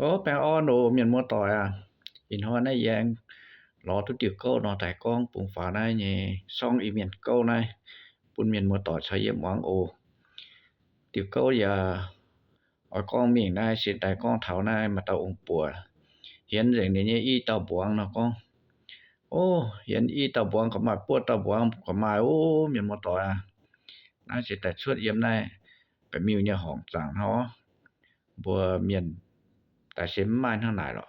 Ơ, pèng on ô, miền mua tỏi à? Inh hoa nai yeng ló tu tiểu cốc nó tài con pung phá nai nhé, song y miền cốc nai, bun miền mua tỏi sao yêm oáng ô. Tiểu cốc ya, ôi con miệng nai, xin tài con thảo nai, mà tao ung pùa. Hiến rảnh này nhé, y tao buáng nó con. Ô, hiến y tao buáng, có mai pua tao buáng, có mai, ô, miền mua tỏi à? Nai xin tài suốt yêm nai, cái miu nhà hỏng chẳng ho. Bùa miền tài xế mai nó nai lọ.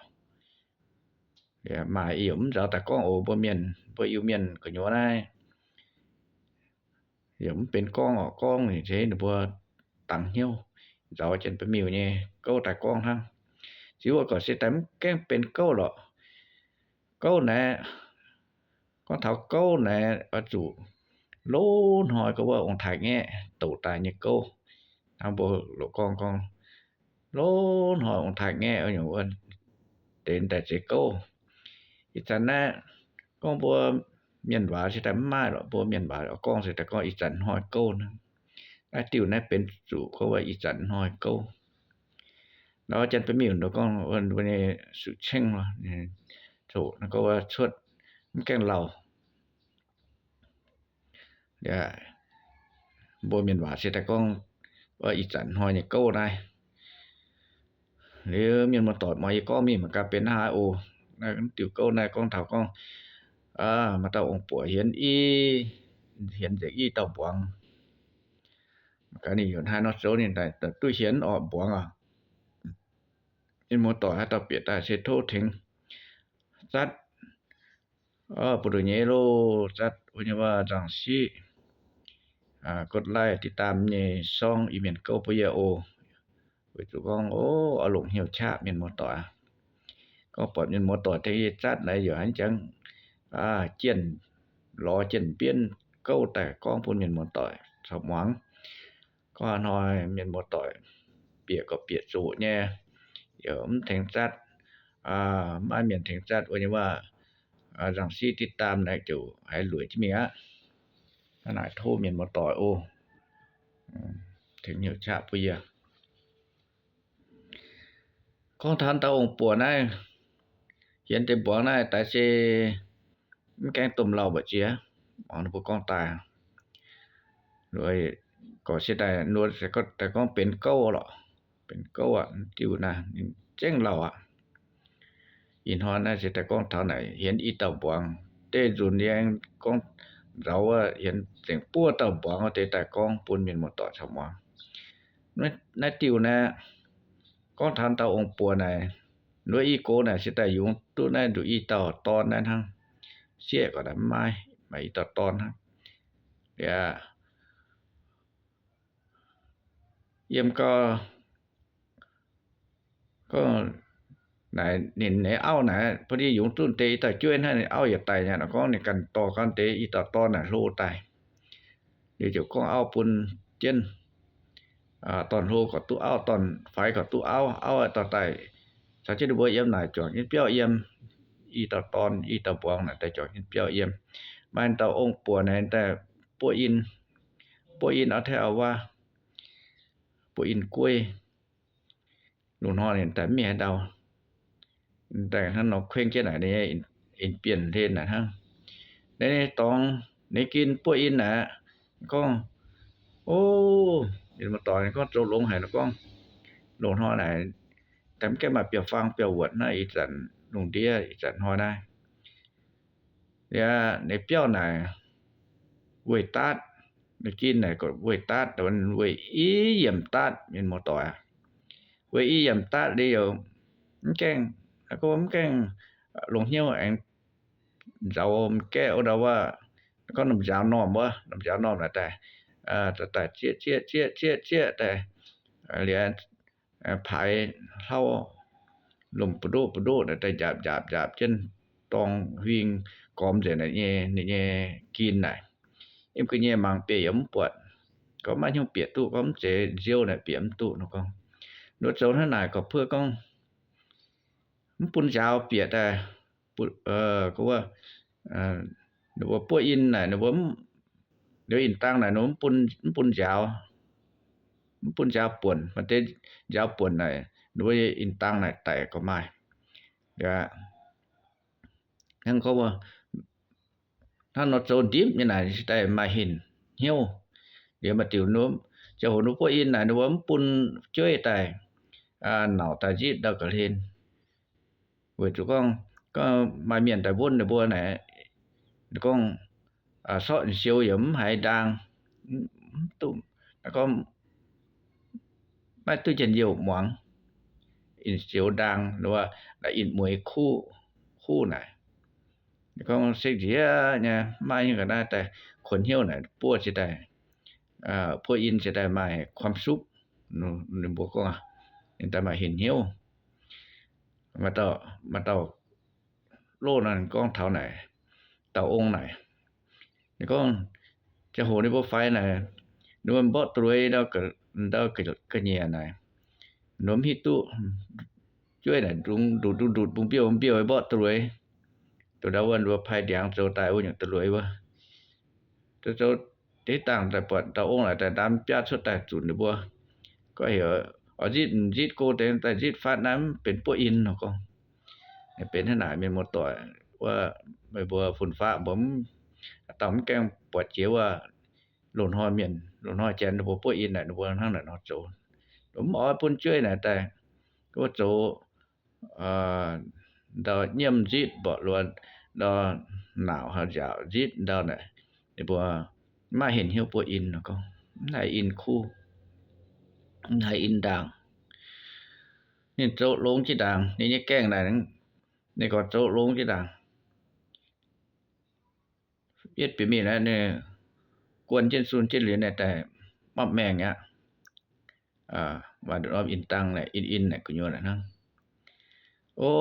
Mai y ống rào tài con ô, bùa miền, bùa yêu miền có nhua nai. Yêm pên con ơ, con ni thế ni bua tăng hiu. Rau chân pe miu ni, cốc tài con hăng. Chỉ bua có sẽ tém keng pên cốc lọ. Cốc nè, con thảo cốc nè, ở chủ lô hỏi có bua ông thầy nghe, tổ tài như cốc. Thằng bua lô con con. Lô hỏi ông thầy nghe ở nhiều ơn. Đến tài xế cốc. Ít chắn nè, con bua miền hóa sẽ tém mai lọ, bua miền hóa lọ, con sẽ tém con ít chắn hỏi cốc nè. Ai tiểu nè pên chủ có bua ít chắn hỏi cốc. Nó chân pe miu nó con ơn bua ni sự chêng lọ. Chủ nó có bua suốt, mắm keng lầu. Lia, bua miền hóa sẽ tém con bua ít chắn hỏi như cốc nai. Lia miền mua tỏi mà y con mi mà cà pên hai ô. Nai con tiểu cốc nai con thảo con. À, mà tao ung pùa hiến y, hiến dạy y tao buáng. Mà cái này yun hai nó số này tài, tài tui hiến ọ buáng à. Miền mua tỏi hai tao piệt tài sẽ thô thính. Sắt. Ơ, bù đu nhé lô, sắt, ô nhé bua, rằng sĩ. À, cốt lai, tít tam nhé, song, y miền cốc bua yê ô. Với chủ con, ô, ở lũng hiu chạ miền mua tỏi. Con pọt miền mua tỏi thế sắt này, giờ anh chẳng, à, chiên, ló chiên biên, cốc tài con phun miền mua tỏi, sọc mỏng. Có nói miền mua tỏi, bịa có bịa chủ nhé. Giờ ống thính sắt, à, mai miền thính sắt, ô nhé bua, à, rằng sĩ tít tam này chủ, hãy lưỡi chứ mình á. Nó nói thô miền mua tỏi ô. Thính hiu chạ bua yê. Con than tao ung pùa nai, hiến tê buáng nai, tài xế mắm keng tôm lầu bua chia, món bua con tài. Rồi, có sẽ tài nuốt sẽ có tài con pên cốc lọ. Pên cốc à, tiểu nà, chêng lầu à. Inh hoa nai sẽ tài con thảo nai, hiến y tao buáng. Tê dùn yeng con rau à, hiến chêng pua tao buáng, tê tài con bun miền mua tỏi sao mua. Nai, nai tiểu nè, con than tao ung pùa nai, nuôi y cô nai, sẽ tài dũng tu nai, đủ y tao ton nai hăng. Sẽ có đám mai, mà y tao ton hăng. Lia. Yêm có, có nai, nín nai ao nai, pô đi dũng tu tê y tao chuyên hăng nai ao yà tài nà, nó con nai căn to con tê y tao ton nai lô tài. Đi chủ con ao bun chiên. À, ton lô có tu ao, ton phải có tu ao, ao tao tài. Sao chứ đi bua yêm nai chuột, nhìn piao yêm. Y tao ton, y tao buông nai, tài chuột, nhìn piao yêm. Mai tao ung pùa nai, tài pùa in. Pùa in ao thế ao wa. Pùa in quê. Lùng ho nai, tài mi hai đào. Tài hăng nó khuêng chết nai, nai in, in piên thế nai hăng. Nai, nai tong, nai kin pùa in nai. Con, ô, in mua tỏi con trâu lùng hai nó con. Lùng ho nai, tài cái mà piao phang, piao wuột nai, y chắn lùng đĩa, y chắn ho nai. Lia, nai piao nai, vơi tát, nai kin nai có vơi tát, tài vơi y yêm tát, in mua tỏi. Vơi y yêm tát đi yo, mắm keng, nó có mắm keng, lùng hiu eng, rau mắm keng, ô đào wa, nó có nấm rau nòm wa, nấm rau nòm nai tài, à, tài, tài, chia, chia, chia, chia, chia, tài, à, lia, à, phải hlau lùm pù đô pù đô nè, tài dạp dạp dạp chân tong huing còm dễ nè, nhẹ, nhẹ, nhẹ kin nè. Em cứ nhẹ màng pê yếm puột. Có mai nhung piệt tụ, có mắm chế riêu nè, piệt mắm tụ nó con. Nó trốn thế này có phưa con. Mắm pun rau piệt à. Pun, ờ, có wa, ờ, nó wa pua in nè, nó wa, nó in tăng nè, nó mắm pun, mắm pun rau. Mắm pun rau puộn, mà tê rau puộn nè. ໂດຍອິນຕັງໃນແຕກກໍມາ ແລະ ທັງເຂົາວ່າ ຖ້າເນາະໂຈດິບນີ້ນະ ຊິໄດ້ມາເຫັນຫ່ຽວ ດຽວມາຕິວໂນ້ມ ຈະໂຫນໂນໂປອິນນະ ວ່າມັນປຸນເຈີຍໄດ້ ອາ ໜາວຕາຈິດດາວກະເລນ ເວີຍຈຸກອງ ກໍມາມຽນໄດ້ວົນໄດ້ບົວນະ ກອງ ອາ ເຊາະອິນຊຽວຢຳຫາຍດາງ ຕຸ້ມ ແລ້ວກໍ ໄມ້ຕຸ້ຍຈຽນຢຽວໝວງ ອິນສຽວດາງ ຫຼືວ່າລະອິນມວຍຄູ່ ຄູ່ນະ ແລ້ວກໍເຊັກເຈຍນະ ມາຫຍັງກໍໄດ້ ແຕ່ຂົນຫ່ຽວນະ ປົວຊິໄດ້ ເອີ ພວກອິນຊິໄດ້ມາໃຫ້ຄວາມສຸກ ໜູ ໜູບົວກໍຍັງໄດ້ມາເຫັນຫ່ຽວ ມາເຕົາ ມາເຕົາ ໂລນັ້ນກອງເທົາໃນ ເຕົາອົງໃນ ແລ້ວກໍຈະໂຫໃນບໍ່ໄຟໃນ ນວມເບາະຕຣວຍ ແລ້ວກໍ ແລ້ວກໍກະເຍໃນ ນວມຫິຕຸ ຈ້ວຍໃນ ດຸງ ດູດ ດູດ ດຸງ ບ້ຽວ ບ້ຽວ ເບາະຕຣວຍ ໂຕດາວັນວ່າພາຍດຽງໂຈຕາຍ ໂອ ຍັງຕຣວຍວ່າ ໂຕ ໂຕ ຕິດຕັ້ງແຕ່ປອດຕາອົງຫຼາຍ ແຕ່ດຳປຽດສຸດແຕ່ຈຸນບໍ່ ກໍເຫັນ ອາ ຈິດ ຈິດໂກເຕັງ ແຕ່ຈິດຟາດນ້ຳເປັນປົວອິນເນາະ ກໍເປັນຂະໜາດແມ່ນໝົດຕົວ ວ່າໃບບົວຝຸ່ນຟ້າບໍ່ ຕຳແກງປວດເຈຍວ່າ ໂລນຮອຍມຽນ ໂລນຮອຍແຈນ ບໍ່ປົວອິນນະ ບໍ່ທາງນັ້ນເນາະໂຈ ລົມອອຍປຸນຈ້ວຍນະ ແຕ່ກໍໂຈ ເອີ ດາວຢ້ຽມຈິດບໍ ຫຼືວ່າດາວໜາວເຮົາຈະຈິດດາວໃດ ຫຼືວ່າມາເຫັນຫິວປົວອິນ ແລ້ວກໍໄດ້ອິນຄູ່ ໄດ້ອິນດາງ ນີ້ໂຈະລົງຈິດດາງ ນີ້ແກ້ງໄດ້ ນີ້ກໍໂຈະລົງຈິດດາງ ເຮັດເປັນມີແລ້ວນີ້ ກວນເຈັນສູນເຈັນຫຼຽນແຕ່ມອບແມງເນຍ ອ່າ ວ່າດອບອິນຕັງແຫຼະ ອິນ ອິນແຫຼະ ກຸຍວນນະ ໂອ້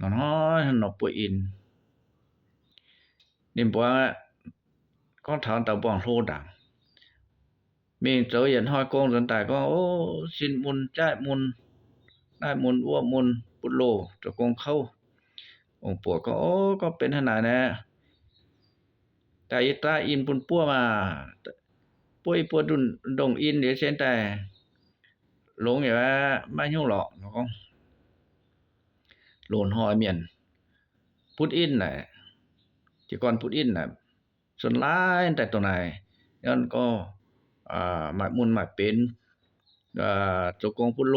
ນອນຮອຍນອນປົວອິນ ນິມປວງອະ ກອງຖານຕາບອງໂທດັງ ມີໂຈຢຽນຮອຍກົງຈົນຕາຍກໍ ໂອ້ ຊິນມຸນ ຈາຍມຸນ ນາຍມຸນ ອວບມຸນ ປຸດໂລ ເຈົ້າກົງເຂົ້າ ອົງປົວກໍ ໂອ້ ກໍເປັນຂະໜາດແນ ຕາອີຕາອິນປຸນປົວມາ ປົວອີປົວດຸນດົງອິນເດເຊນແຕ່ ຫຼົງແບບວ່າມາຫຍຸ້ງຫຼອກ ໂລນຮອຍມຽນ ປຸດອິນນະ ແຕ່ກ່ອນປຸດອິນນະ ສ່ວນຫຼາຍແຕ່ຕົວໃນ ຍ້ອນກໍ ອ່າ ໝາຍມຸນໝາຍເປັນ ອ່າ ໂຈກົງປຸດໂລ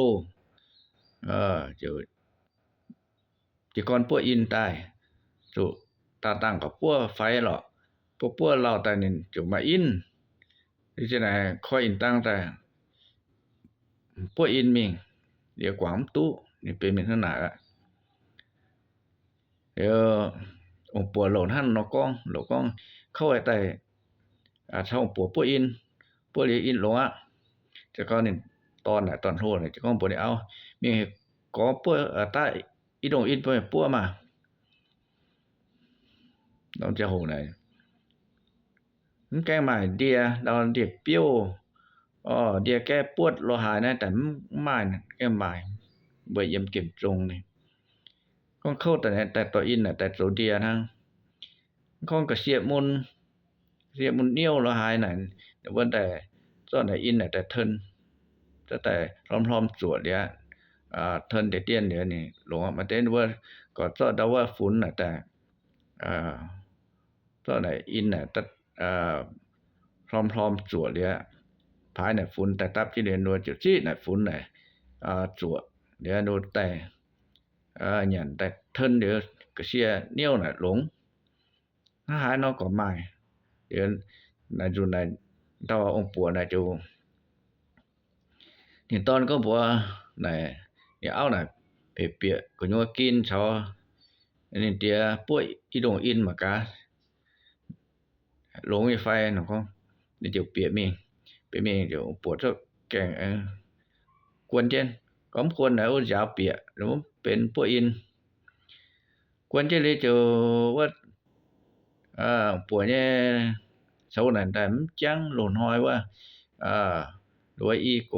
ເອີ ເຈົ້າ ແຕ່ກ່ອນປົວອິນຕາຍ ຈຸຕາຕັ້ງກໍປົວໄຟເລາະ ປົວ ປົວເຫຼົ້າຕາຍນີ້ ຈຸມາອິນ ຫຼືຈັ່ງໃດ ຄອຍອິນຕັ້ງແຕ່ ປົວອິນມິງ ດຽວກວາງຕູ້ ນີ້ເປັນມີຂະໜາດລະ ດຽວອົງປົວໂລນຫັ້ນ ໂລກອງ ໂລກອງ ເຂົ້າໄວ້ໃຕ້ ອາ ເຊົາປົວ ປົວອິນ ປົວຫຼຽວອິນຫຼົງອະ ຈາກກໍນີ້ ຕອນນະ ຕອນໂທນະ ຈາກກໍບໍ່ໄດ້ເອົາ ມີໃຫ້ກໍປົວ ອາ ຕາ ອີດົງອິນ ປົວມາ ລອງຈະໂຫໄດ ມັນແກ້ງໝາຍເດຍ ລາວເດຍປິວ ອໍ ເດຍແກ້ປວດ ລາວຫາຍນະ ແຕ່ໝາຍ ແກ້ງໝາຍ ເບີຢ້ຽມເກັມຈົງນີ້ ຂອງເຂົາແຕ່ ແຕ່ໂຕອິນນະ ແຕ່ໂຕເດຍທັງ ຂອງກະເສຍມຸນ ເສຍມຸນໜຽວລະຫາຍນັ້ນ ແຕ່ວ່າແຕ່ ເຈາະໃນອິນນະ ແຕ່ເທິນ ເຈາະແຕ່ລອມໆ ຈວດເດຍ ອາ ເທິນແຕ່ຕຽນເດຍນີ້ ຫຼົງມາແຕ່ວ່າ ກໍເຈາະດາວວ່າຝຸ່ນນະ ແຕ່ ອາ ເຈາະໃນອິນນະ ແຕ່ ອາ ລອມໆ ຈວດເດຍ ພາຍໃນຝຸ່ນ ແຕ່ຕັບຈີເດນວ່າຈຸດຊີ້ໃນຝຸ່ນນະ ອາ ຈວດເດຍໂດນແຕ່ ອາ ຫຍັນແຕ່ເທິນເດຍ ກະເສຍໜຽວນະ ຫຼົງ ຫາຍນອກກໍມາຍ ດຽວນາຍຈູນາຍ ເຕົາອົງປົວນາຍຈູ ນີ້ຕອນກໍບົວນາຍ ນີ້ເອົານາຍ ເພປຽກກໍຍົວກິນເຊົາ ອັນນີ້ເຕຍປົວອີດົງອິນມາກາ ຫຼົງອີໄຟນຳຂອງ ນີ້ເຈົ້າປຽກມີ ປຽກມີ ເຈົ້າປົວເຈົ້າແກງ ເອີ ກວນເຈັນ ກໍຄວນນາຍ ໂອ ຢາວປຽກ ຫຼືເປັນປົວອິນ ກວນເຈລີເຈົ້າວ່າ ອາ ປົວແຍ່ເຊົານັ້ນໄດ້ ມັນຈັ່ງໂລນຮອຍວ່າ ອາ ລວຍອີໂກ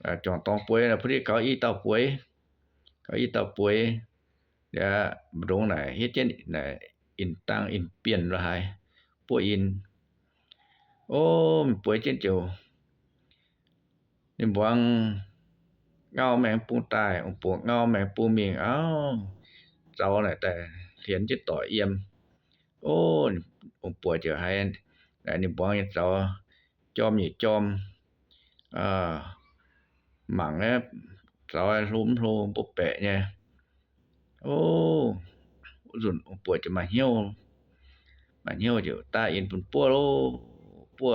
ອາ ຈອງຕອງປວຍນະ ພໍດີເຂົາອີເຕົາປວຍ ເຂົາອີເຕົາປວຍ ດຽວດົງໄດ້ເຮັດເຊັ່ນນະ ອິນຕັງອິນປ່ຽນລະຫາຍ ປົວອິນ ໂອ້ ມັນປວຍເຊັ່ນເຈົ້າ ນິບວງເງົາແມງປູຕາຍ, ອົງປົວເງົາແມງປູໝິງ. ອ້າວ ເຈົ້ານະແຕ່ຫຼຽນຈິດຕໍ່ອຽມ. ໂອ້ ອົງປົວຈະໃຫ້ ແລະ ນິບວງເຈົ້າຈອມ ຍິດຈອມ ເອີ ໝັງແລະ ເຈົ້າໃຫ້ຫຼຸມໂລບໍ່ແປະແຍ. ໂອ້ ຊຸນອົງປົວຈະມາຫ່ຽວ ມາຫ່ຽວຢູ່ຕາອິນພຸ້ນ ປົວໂລ ປົວ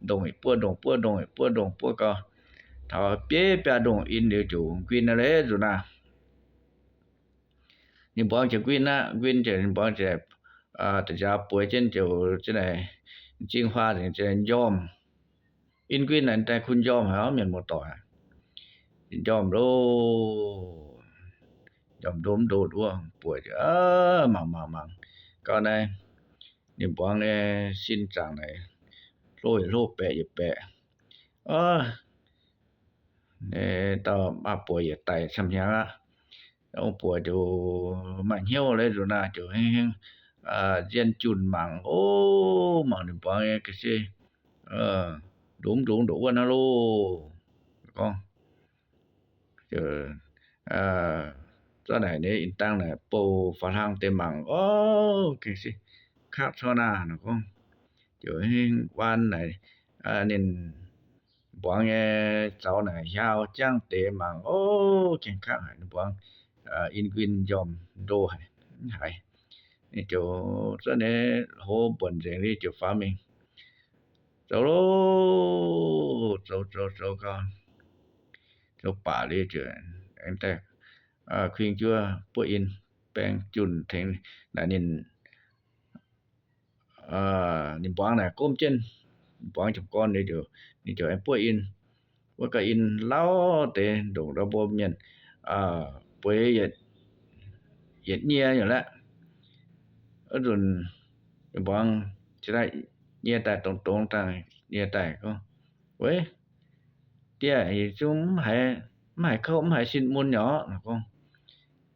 ດົງອີກ ປົວດົງ ປົວດົງອີກ ປົວດົງ ປົວກະເທົາເປຍປາດົງອິນເດໂຈ ກວິນນະເລຈຸນາ. ນິບວງຈະກວິນນະ ກວິນຈະ ນິບວງຈະ ອາ ຕະຢາປ່ວຍເຈັນໂຈ ຈະໄດ້ຈິງຟ້າ ຈະໄດ້ຍອມ. ອິນກວິນນັ້ນແຕ່ຄຸນຍອມໃຫ້ເຮົາແມ່ນບໍ່ຕໍ່ ຍອມໂລ ຍອມດົມໂດດອວງ ປ່ວຍ ເອີ ມັງ ມັງ ມັງ ກໍໄດ້ ນິບວງແດ່ ຊິນຈັ່ງໃດ ໂລຍໂລແປະຢູ່ແປະ ເອີ ເອີ ຕໍ່ມາປ່ວຍຢູ່ໄຕຊ່ຳຫຍັງລະ ໂອ ປ່ວຍຢູ່ມາຫ່ຽວເລີຍ ດູໜ້າ ຢູ່ແຮງໆ ອາ ຈຽນຈຸນມັງ ໂອ ມັງນີ້ປອງເອກະຊິ ເອີ ດຸງໆ ໂດອວນນະໂລ ກອງ ເຈີ ເອີ ຕອນໃດນີ້ ອິນຕັງນະ ໂປຝຣັ່ງເຕມັງ ໂອ ເກງຊິ ຄັກທໍ່ໜ້ານະ ກອງ ເຈີ ເຮງວານໃນ ອາ ນິນ ບວງແຍເຈົ້ານາຍາວຈັງເຕມັງ ໂອ ເກັ່ງຄັກໃຫ້ບວງ ອາ ອິນກວິນຍອມໂດໃຫ້ ໃຫ້ ນີ້ໂຈ ສະເນໂຫບວນເສງລີໂຈຟ້າມິງ ໂຈໂລ ໂຈ ໂຈ ໂຈກາ ໂຈປາລີໂຈ ແອງແຕກ ອາ ຄວິງຈົວ ປົວອິນ ແປງຈຸນເທັງ ນານິນ ເອີ ນິບວງນະ ກົມເຈັນ ບວງຈຳກອນນີ້ໂຈ ນີ້ໂຈ ແອມປົວອິນ ປວຍກະອິນ ລາວເຕ ດົງລະບົບມຽນ ອາ ປວຍເຫຍດ ເຫຍດເຫຍຢູ່ແລ້ວ ອະດຸນ ບວງຈະໄດ້ເຫຍດຕາຍຕົງໆ ຕາຍເຫຍດຕາຍກໍ ເວີຍ ເຕຍ ອີຊຸມໃຫ້ ມາໃຫ້ເຂົ້າ ມາໃຫ້ຊິນມຸນເນາະ ນະກອງ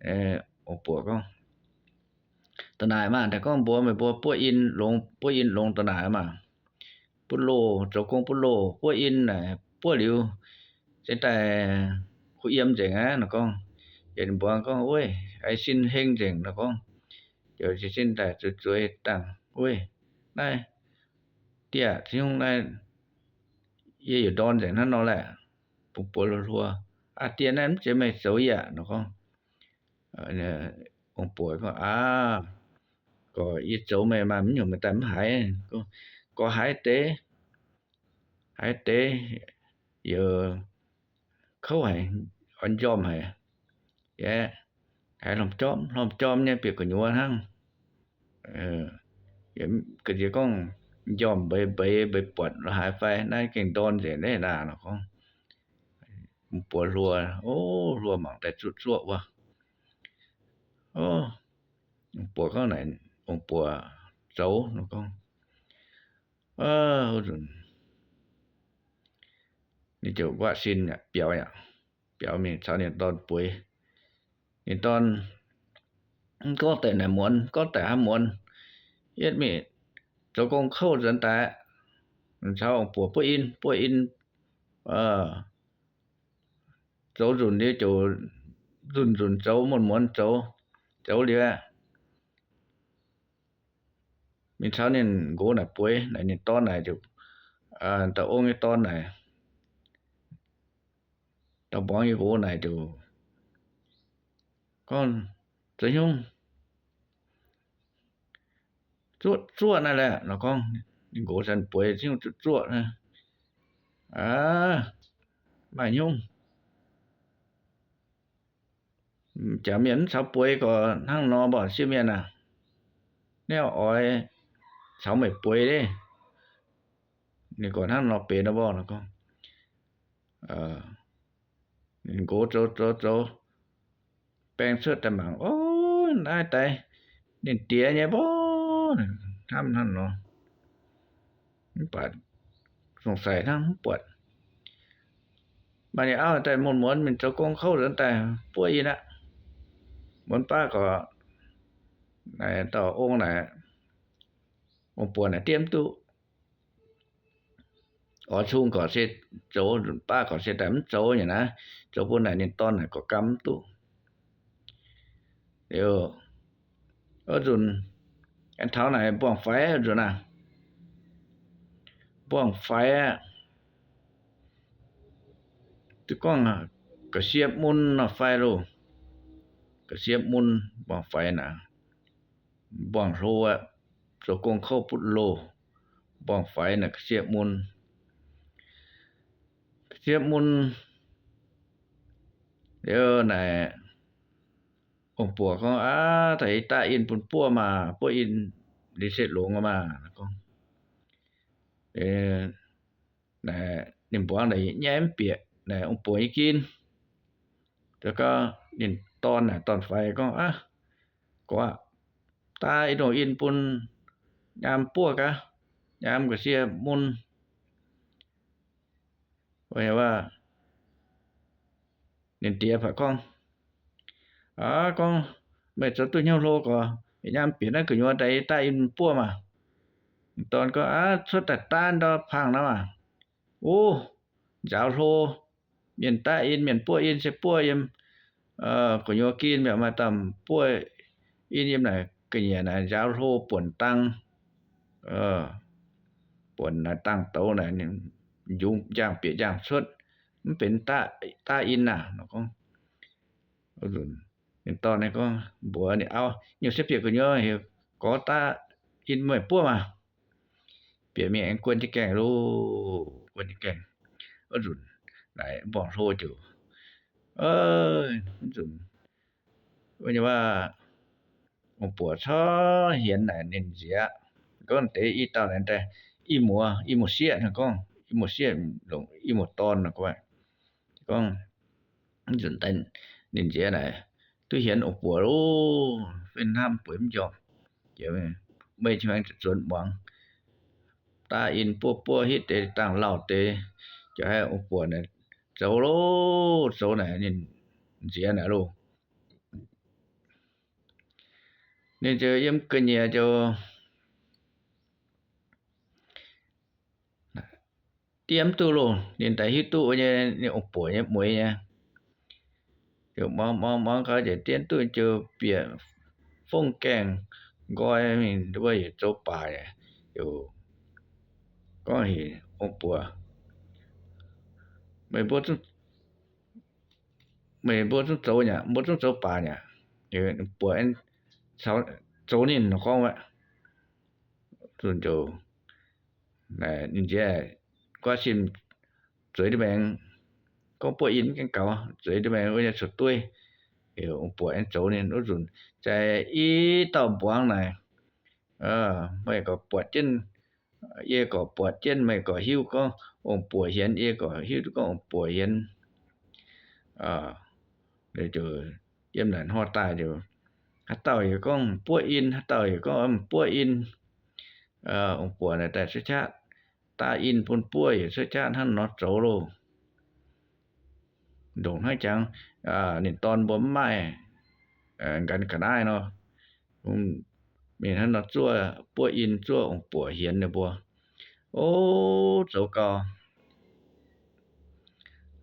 ເອີ ໂອປົວກອງ ຕະໜາຍມາ ແຕ່ກອງບົວ ແມ່ບົວ ປົວອິນຫຼົງ ປົວອິນຫຼົງຕະໜາຍມາ ປຸໂລ ເຈົ້າກົງປຸໂລ ປົວອິນນະ ປົວຫຼິວ ຊິໄດ້ຄູອຽມເຈັງນະກອງ ເຫັນບົວກອງ ໂອ້ຍ ໄອ້ຊິນເຮັງເຈັງນະກອງ ເຈົ້າຊິຊິນໄດ້ສວຍໆ ຕັງ ໂອ້ຍ ນາຍ ເຕຍ ຊິຮຸງນາຍ ເອຢູ່ດອນເຈັງນັ້ນເນາະແຫຼະ ປຸໂປລົວ ອາ ເຕຍ ນັ້ນຈະໄມ່ໂສຍະນະກອງ ເອີ ອົງປົວກໍ ອາ ກໍອີໂຈແມ່ມັນຢູ່ ມັນຕາມຫາຍ ກໍ ກໍຫາຍເຕ ຫາຍເຕ ເອີ ເຂົາໃຫ້ ອັນຍອມໃຫ້ ແຍ ໃຫ້ລອມຈອມ ລອມຈອມ ຍາມປຽກກໍຍົວທັງ ເອີ ກະຊິກ້ອງຍອມເບຍ ເບຍ ເບຍປວດ ລະຫາຍໄຟ ນາຍເກັ່ງດອນເສຍເດ້ນາ ຂອງ ປົວລົວ ໂອ້ ລົວໝັງແຕ່ຊຸດຊວກວ່າ ໂອ້ ປົວຂ້າງໃນ ອົງປົວໂຈນະກອງ ເອີ ນີ້ເຈົ້າກວາຊິນເນຍ ປຽວເນຍ ປຽວມີຊາວນີ້ຕອນປົວ ນີ້ຕອນ ກໍແຕ່ນາຍມວນ ກໍແຕ່ຫາມວນ ເຮັດມີໂຈກົງເຂົ້າສັນຕາ ຊາວອົງປົວ ປົວອິນ ປົວອິນ ເອີ ໂຈດຸນເດ ໂຈດຸນ ດຸນໂຈ ມວນ ມວນໂຈ ໂຈເຫຼືອ ມີເທົ່ານີ້ໂກນະປ່ວຍ ໃນນີ້ຕອນໃນຈຸ ອາ ຕາອົງນີ້ຕອນໃນ ຕາບອງນີ້ໂກນະຈຸ ກ່ອນ ຈະຍຸງ ຈວດ ຈວດນັ້ນແຫຼະ ລະກອງ ໂກສັນປ່ວຍ ຈະຍຸງ ຈວດ ຈວດນະ ອາ ມາຍຸງ ຈະແມ່ນສາວປ່ວຍກໍທັງນອບໍ່ ຊິແມ່ນນະ ແນວອອຍ ສາວໄມ້ປ່ວຍເດ້ ນີ້ກໍທັງນອເປນນະບໍ່ ລະກອງ ເອີ ໂກໂຈໂຈໂຈ ແປງເສີດຕະໝັງ ໂອ້ຍ ຕາຍຕາຍ ນີ້ເຕຍໃຫຍ່ບໍ່ ທຳນັ້ນເນາະ ມັນປາດ ສົງໄສທັງປວດ ບາດນີ້ເອົາແຕ່ມ່ວນໆ ມັນເຈົ້າກົງເຂົ້າຈົນຕາຍ ປ່ວຍອີນະ ມ່ວນປ້າກໍ ໄອ້ຕໍ່ອົງນະ ອົງປວນນະ ຕຽມຕຸ ຂໍຊຸງກໍເສດໂຈ ປ້າກໍເສດແຕ່ມັນໂຈຫຍັງນະ ໂຈຜູ້ໃດນີ້ຕອນນັ້ນກໍກຳຕຸ ດຽວ ເອີ ຈຸນ ອັນເຖົ້າໃນບ່ອງໄຟຈຸນນະ ບ່ອງໄຟອະ ຕະກ້ອງອະ ກະຊຽບມຸນເນາະ ໄຟໂລ ກະຊຽບມຸນ ບ່ອງໄຟນະ ບ່ອງໂທອະ ໂສກົງເຂົ້າປຸດໂລ ບ່ອງໄຟນະ ກະຊຽບມຸນ ກະຊຽບມຸນ ດຽວນາຍ ອົງປົວກໍ ອາ ໄຖຕາອິນປຸນປົວມາ ປົວອິນລິເສດຫຼົງມາ ແລ້ວກໍ ເອີ ນາຍ ນິມປວງໄດ້ແຍມປຽກ ນາຍ ອົງປົວອີກິນ ແລ້ວກໍນິນຕອນນະ ຕອນໄຟກໍ ອາ ກໍວ່າ ຕາອິນໂອອິນປຸນ ຍາມປົວກະ ຍາມກະເສຍມຸນ ວ່າ ວ່າ ນິນເຕຍພະກ້ອງ ອາ ກ້ອງ ແມ່ນເຈົ້າຕຸ້ຍເຍົາໂລກໍ ຍາມເປັນນັ້ນກະຍົວໃດຕາອິນປົວມາ ຕອນກໍ ອາ ສຸດຕາຕານດອກພັງນຳມາ ໂອ ຍາວໂລ ມຽນຕາອິນ ມຽນປົວອິນ ເສຍປົວອີມ ເອີ ກະຍົວກິນແບບມາຕຳປົວອິນອີມນະ ກະເຫຍນະ ຍາວໂລ ປວນຕັງ ເອີ ປວນນະ ຕັງໂຕນະ ຍຸງຢ່າງປຽກຢ່າງສົດ ມັນເປັນຕາ ຕາອິນນະ ເນາະ ເປັນຕອນນີ້ກໍບົວນີ້ ເອົາ ຍາວເສຍປຽກກໍຍາວ ກໍຕາອິນມາປົວມາ ປຽກມີແອງກວນຈະແກງໂລ ກວນຈະແກງ ອະດຸນ ໄດ້ບອກໂທຢູ່ ເອີ ອະດຸນ ເພິ່ນວ່າ ອອງປົວຊໍຮຽນນະ ນິນເຈຍ ກໍເຕອີເຕົ້ານັ້ນແຕ່ ອີມົວ ອີມົວເຊຍນະ ກໍ ອີມົວເຊຍ ອີມົວຕອນນະ ກໍວ່າ ກໍ ຈົນໄດ້ນິນເຈຍນະ ຕຸຮຽນອອງປົວ ໂອ ເປັນນ້ຳປວຍມັນຢອກ ເຈຍ ໄມ່ຊ່ວງຈະສວນຫວັງ ຕາອິນປົວໆ ຮິເຕຕັ້ງເລົ່າເຕ ຈະໃຫ້ອອງປົວນະ ໂຈໂລ ໂຈນະ ນິນເຈຍນະໂລ ນີ້ເຈີຢ້ຽມກະເນຍເຈົ້າ ຕຽມຕູ້ໂລ ນິນໄຕຫິວຕູ້ເຍ ນີ້ອອກປົວເຍ ມວຍເຍ ເຈົ້າມອງ ມອງ ມອງເຂົາຈະຕຽມຕູ້ ເຈົ້າປຽກ ຟົງແກງ ກ້ອຍ ມີດ້ວຍໂຈປາຍ ເຈົ້າ ກໍເຫັນອອກປົວ ໄມ່ບໍ່ ໄມ່ບໍ່ຕ້ອງໂຈຫຍັງ ບໍ່ຕ້ອງໂຈປາຫຍັງ ເອີ ປົວອັນເຊົາ ໂຈນີ້ນະ ຂອງວ່າ ສ່ວນໂຈ ນະ ນິນເຈຍ ກວ່າຊິມ ສວຍດະແບງ ກໍປົວອິນກັນເກົ່າ ສວຍດະແບງ ໂອຍ ສະຕຸ້ຍ ເອີ ປົວອັນໂຈນີ້ ອຸດໜູນ ໃຈອີເຕົ້າບວງນະ ເອີ ໄມ້ກໍປວດເຈັນ ເອກໍປວດເຈັນ ໄມ້ກໍຫິວກໍອົງປົວຮຽນ ເອກໍຫິວກໍອົງປົວຮຽນ ເອີ ເລີຍເຈີຢ້ຽມນັ້ນຮອດຕາຍຢູ່ ຫາເຕົ້າຢູ່ກໍປົວອິນ ຫາເຕົ້າຢູ່ກໍປົວອິນ ເອີ ອົງປົວນະ ແຕ່ສຸດຊາດ ຕາອິນປຸນປົວຢູ່ ສຸດຊາດຫັ້ນເນາະ ໂຈໂລ ດົງໃຫ້ຈັງ ອາ ນິນຕອນບໍ່ໄມ້ ເອີ ກັນກະນາຍເນາະ ອືມ ມີຫັ້ນເນາະ ຈົວ ປົວອິນ ຈົວອົງປົວຮຽນເນາະ ບົວ ໂອ ໂຈເກົ່າ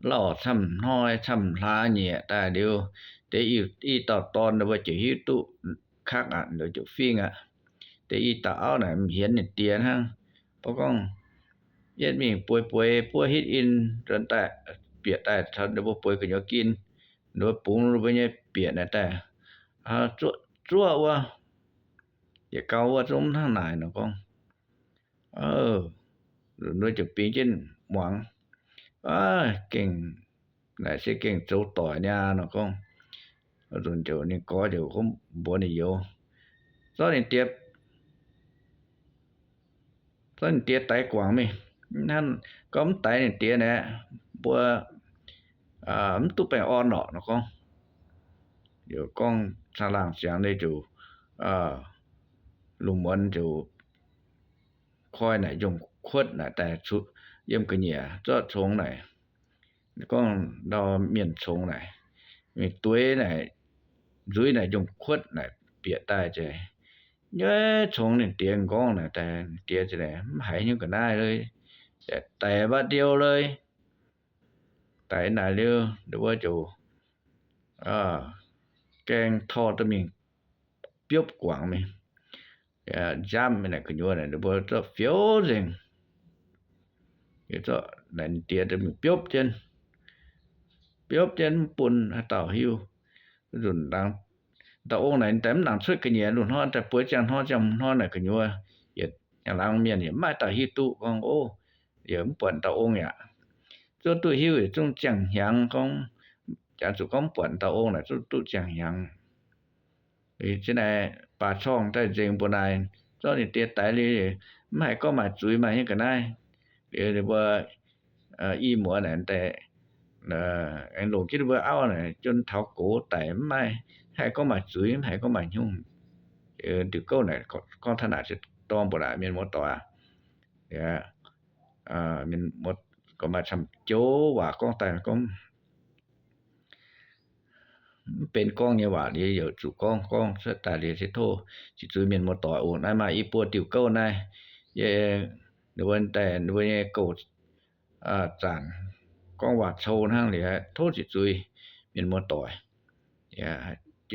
ເລົ່າຊ່ຳນ້ອຍ ຊ່ຳຫຼາເຫຍ ຕາຍດຽວ ແຕ່ອີ ອີຕາຕອນ ວ່າຈະຫິວຕຸຄັກອະ ດຽວຈະຟິງອະ ແຕ່ອີຕາເອົານະ ຮຽນນີ້ຕຽນຫັ້ນ ປະກອງ ເຮັດມີປ່ວຍໆ ປົວຮິດອິນ ຈົນແຕ່ ປຽກແຕ່ ຖ້າບໍ່ປ່ວຍກໍຢາກກິນ ໂດຍປຸງ ບໍ່ໃຫຍ່ປຽກນະ ແຕ່ ອາ ຈົວ ຈົວວ່າ ຢ່າເກົາວ່າ ຊົມທັງຫຼາຍເນາະ ກອງ ເອີ ໂດຍຈະປີຈິນຫວັງ ອາ ເກັ່ງ ນາຍຊິເກັ່ງໂຈຕໍ່ຍາເນາະ ກອງ ອະດຸນເຈົ້ານີ້ກໍເຈົ້າຄົມບໍ່ນິຍົມ ຊອນນີ້ຕຽບ ຊອນນີ້ຕຽບໄຕກວາງມີ ນັ້ນກໍມັນໄຕນີ້ຕຽບແນະ ບໍ່ ອາ ມັນຕຸແປງອ່ອນເນາະ ກອງ ດຽວກອງສະຫຼາງສຽງໄດ້ຢູ່ ອາ ລຸງມວນຢູ່ ຄອຍນະ ຍົງຄວດນະ ແຕ່ຊຸ ຢ້ຽມກະເໜຍ ຈອດຊົງນະ ກອງດອມຽນຊົງນະ ມີຕົວນະ ລຸຍນະ ຍົງຄວດນະ ປຽກຕາຍໃຈ ເຍ ຊົງນີ້ຕຽງກອງນະ ແຕ່ຕຽງຈະໄດ້ ໄຫຍັງກໍໄດ້ເລີຍ ແຕ່ແຕ່ບາດດຽວເລີຍ ໄຕນາເລີ ຫຼືວ່າໂຈ ເອີ ແກງທໍ່ຕະມິງ ປິວບກວາງມີ ຢາມແມ່ນກະຍົວນະ ຫຼືບໍ່ເຈາະຟຽວເສັງ ເຈາະໃນເຕຍຕະມິງ ປິວບເຈັນ ປິວບເຈັນປຸນຫາເຕົາຫິວ ລຸນດັງ ຕາອົງໃນແຕ່ມັນດັງຊຸດກະເຍລຸນຮອດ ແຕ່ປົວຈາງຮອດຈາງຮອດນະກະຍົວ ເຮັດຫຍັງລາງມຽນ ມາເຕົາຫິວຕຸກອງ ໂອ ເອີ ມັນປວນເຕົາອົງຍາ ຈຸດຕຸຫິວ ຈຸງຈຽງຫຍັງຂອງ ຈານສຸກອງປວນເຕົາອົງນະ ຈຸດຕຸຈຽງຫຍັງ ອີ ຈັ່ງໃດປາຊ່ອງໃຕ້ເຈັງບໍ່ນາຍ ເຈົ້ານີ້ເຕຍໄຕລີ ມາໃຫ້ກໍມາຈຸຍມາຫຍັງກະນາຍ ເອີ ຫຼືວ່າ ເອີ ອີໝວນະ ແຕ່ ເອີ ອັນຫຼົງຄິດເວີເອົານະ ຈົນເຖົ້າໂກໄຕ ມາໃຫ້ກໍມາຈຸຍ ມາໃຫ້ກໍມາຫຍຸ້ງ ເອີ ຖືກເກົ້ານະ ກໍຖະໜາດຊິຕ້ອງບໍ່ລະ ແມ່ນບໍ່ຕໍ່ ເອີ ເອີ ແມ່ນໝົດ ກໍມາຊຳໂຈວ່າກ້ອງຕາຍກໍ ເປັນກ້ອງຍາຫວາດີ ເອີ ສູ່ກ້ອງ ກ້ອງສະຕາເລຊິໂທ ຊິຈຸຍແມ່ນບໍ່ຕໍ່ ໂອ ນາຍມາອີປົວຕິວເກົ້ານາຍ ເຢ ນະເວີນແຕ່ ນະເວີນເຢໂກ ອາຈານ ກ້ອງຫວາດໂຊນະເລີຍ ໂທຊິຈຸຍແມ່ນບໍ່ຕໍ່ ເຢ ໂຈ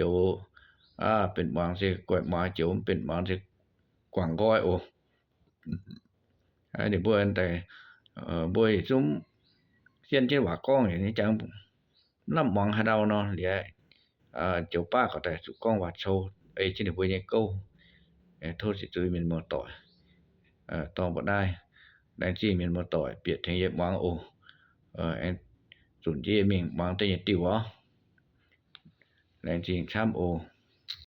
ອາ ເປັນຫວັງຊິກວດມາ ໂຈ ເປັນຫວັງຊິກວາງກ້ອຍ ໂອ ອັນນີ້ບໍ່ແມ່ນແຕ່ ເອີ ບໍ່ໃຫ້ຊຸມຊຽນເຈັດຫວາກ້ອງນີ້ຈັ່ງລຳມອງຫາເດົາເນາະ ເຫຼືອ ເອີ ເຈົ້າປ້າກໍແຕ່ສຸກອງຫວາດໂຊ ເອີ ຊິໄດ້ບໍ່ໃຫຍ່ໂກ ເອີ ໂທຊິຕຸຍແມ່ນບໍ່ຕໍ່ ເອີ ຕ້ອງບໍ່ໄດ້ ແດງຈີ່ແມ່ນບໍ່ຕໍ່ ປຽດແທງເຢັບມອງໂອ ເອີ ແອງສູນເຈມິງມອງແຕ່ຍາຕິວ ແລງຈິງຊ້ຳໂອ